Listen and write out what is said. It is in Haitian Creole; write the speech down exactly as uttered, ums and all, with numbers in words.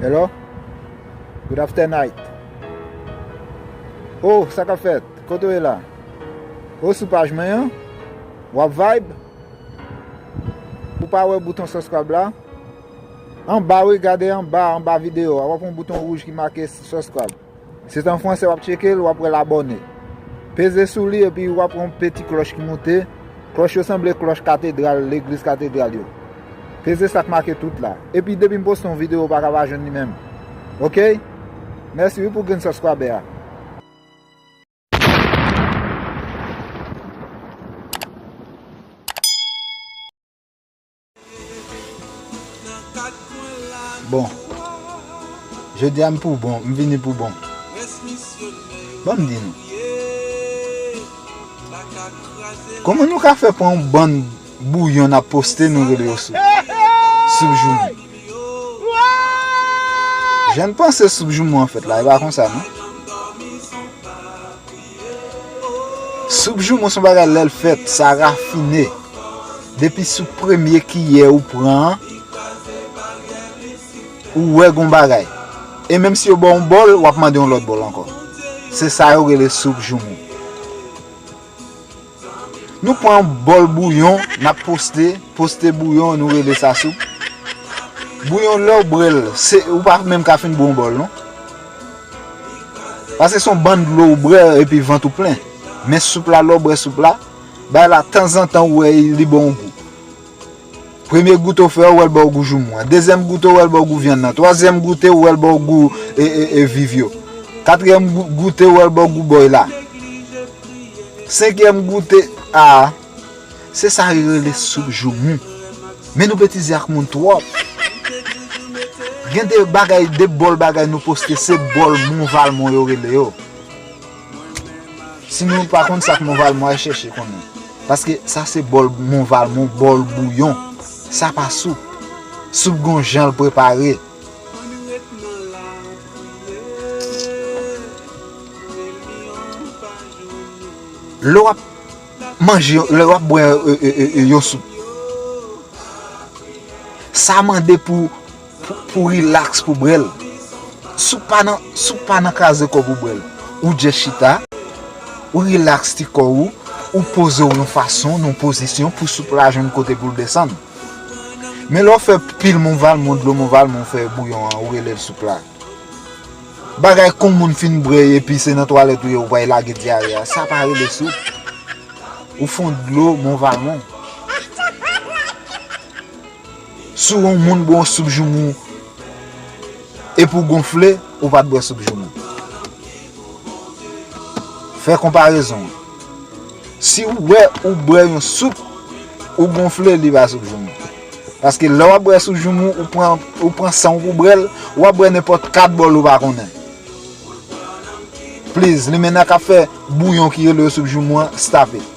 Hello? Good after night. Oh, sa k ap fèt? Kote w ye la? Oh, sou paj mwen an? W ap vibe? Ou pa wè bouton subscribe la? Anba, wi, gade anba, anba videyo a, w ap wè yon bouton wouj ki make subscribe. Se an fransè, w ap tcheke l, w ap wè l abòne. Peze sou li, epi w ap wè yon peti klòch ki moute. Klòch yo sanble klòch katedral, legliz katedral yo. Peze sa k make tout la. Epi depi m poste yon videyo, ou pa ka pa jwenn li menm. Oke? Mèsi wi pou grenn subscriber a. Bon, jodi a m pou bon, m vini pou bon. Ban m di nou. Kòman nou ka fè pran yon bann bouyon n ap poste, nou rele yo soup? Soup joumou. Jan n panse soup joumou an fèt la, e pa konsa non. Soup joumou se yon bagay lè l fèt, sa rafine. Depi sou premye kiyè ou pran an, ou wè gon bagay. E menm si yo ba w yon bòl, w ap mande yon lòt bòl ankò. Se sa yo rele soup joumou. Nou pran yon bòl bouyon, n ap poste, poste bouyon, nou rele sa soup. Bouyon, lè w bwè l, se, ou pa menm ka fin bwè yon bòl non. Paske se yon bann dlo ou bwè epi vant ou plen. Men soup la, lè w bwè soup la, bay la tanzantan ou wè li ba w yon gou. Premye goute w fè, ou wè l ba w gou joumou an. Dezyèm goute, ou wè l ba w gou vyann nan. Twazyèm goute, ou wè l ba w gou e, e, e, viv yo. Katriyèm gou-, goute, ou wè l ba w gou bòy la. Senkyèm goute a, se sa yo rele soup joumou. Men nou betize ak moun twòp. Gen de bagay, de bòl bagay nou poste, se bòl Mont Valmont yo rele yo. Si nou pa konn sa k Mont Valmont, al chèche konnen. Paske sa se bòl Mont Valmont, bòl bouyon. Sa pa soup. Soup gon jan l prepare. Lè w ap manje, lè w ap bwè, e, e, e, e, yon soup, sa mande pou, pou, pou rilaks pou bwè l. Soup pa nan, soup pa nan kraze kò pou bwè l. Ou just chita, ou rilaks ti kò ou, ou poze w yon fason, nan yon pozisyon pou soup la jwenn kote pou l desann. Men lè w fè pil Mont Valmont, dlo Mont Valmont, ou fè bouyon an, ou rele l soup la. Bagay kon moun fin bwè epi se nan twalèt ou ye, ou pral lage dyare a. Sa pa rele soup. Ou fè yon dlo Mont Valmont. Si yon moun bwè yon soup joumou epi w gonfle, ou pa t bwè soup joumou. Fè konparezon an. Si w wè ou bwè yon soup, ou gonfle, li pa soup joumou. Paske lè w ap bwè soup joumou, ou pran, ou pran san w pou bwè l, w ap bwè nenpòt kat bòl ou pa konnen. Please, limena k ap fè bouyon ki rele yo soup joumou an, stop it.